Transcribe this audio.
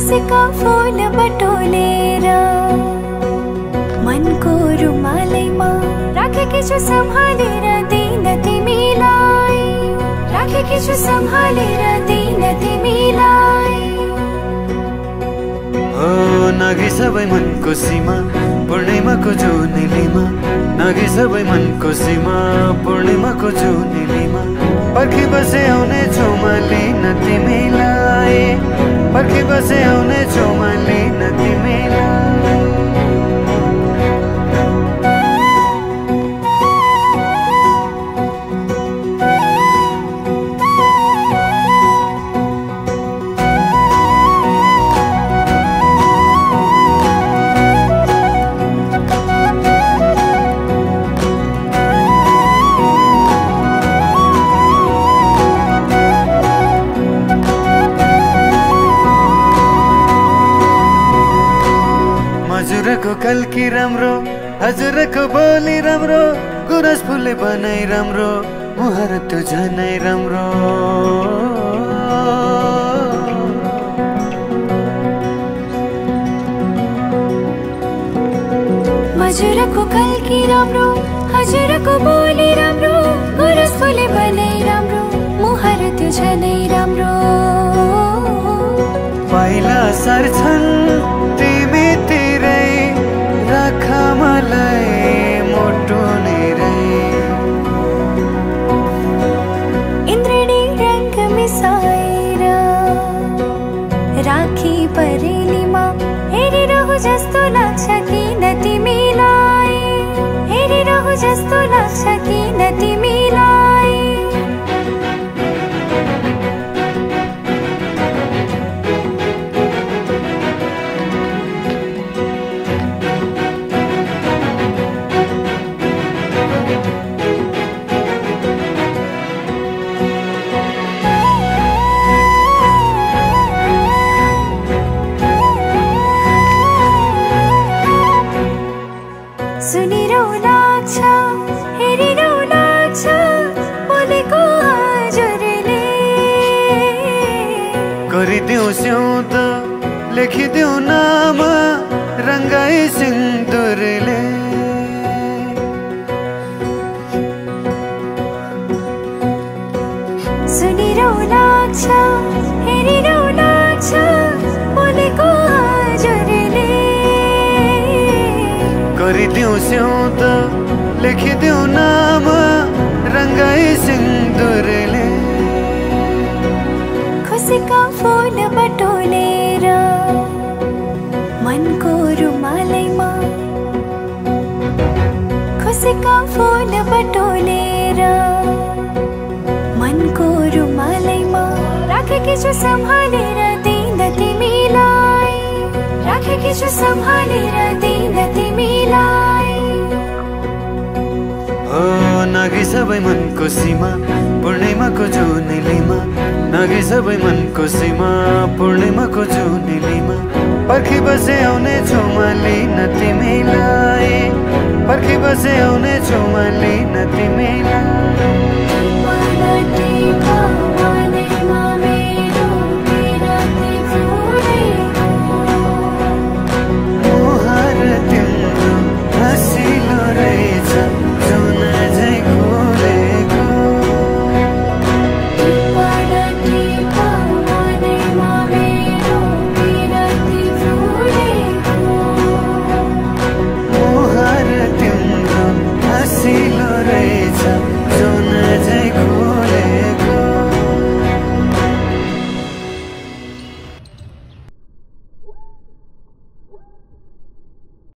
खुसीका फूल बटोलेर मनको रुमालैमा राखेकी छु सम्हालेर दिन तिमीलाई, राखेकी छु सम्हालेर दिन तिमीलाई। नागी सबै मनको सीमा पूर्णिमाको जुनेलीमा, नागी सबै मनको सीमा पूर्णिमाको जुनेलीमा। पर्खी बसे आउने छु म लिन तिमीलाई, पर्खी बसे आउने छु म लिन तिमीलाई। हजुरको कल्की राम्रो, हजुरको बोली राम्रो, गुरस फुले बनाई राम्रो, मुहार त्यो झनै राम्रो। हजुरको कल्की राम्रो, हजुरको बोली राम्रो, गुरस फुले बनाई राम्रो, मुहार त्यो झनै राम्रो। पाइला सर्छन् तिमी तिरै, राख मलाई मोटो नेरै। इन्द्रणी रंग मिसाएर राखी परेलीमा हेरिरहु जस्तो लाग्छ किन तिमीलाई, हेरिरहु जस्तो लाग्छ किन तिमीलाई। सुनिरौ लाग्छ, हेरिरौ लाग्छ, बोलेको हजुरले। गरिदेऊ स्याउद, लेखिदेऊ नाम, रङ्गाई सिन्दुरले। सुनिरौ लाग्छ, हेरिरौ लाग्छ, बोलेको हजुरले। गरिदेऊ स्याउद, लेखिदेऊ नाम, रङ्गाई सिन्दुरले। खुसीका फूल बटोलेर मनको रुमालैमा, खुसीका फूल बटोलेर मनको रुमालैमा राखेकी छु सम्हालेर दिन तिमीलाई, राखेकी छु सम्हालेर दिन तिमीलाई। नागी सबै मनको सीमा पूर्णिमाको जुनेलीमा, नागी सबै मनको सीमा पूर्णिमाको जुनेलीमा। पर्खी बसे आउने छु म लिन तिमीलाई, पर्खी बसे आउने छु म लिन तिमीलाई।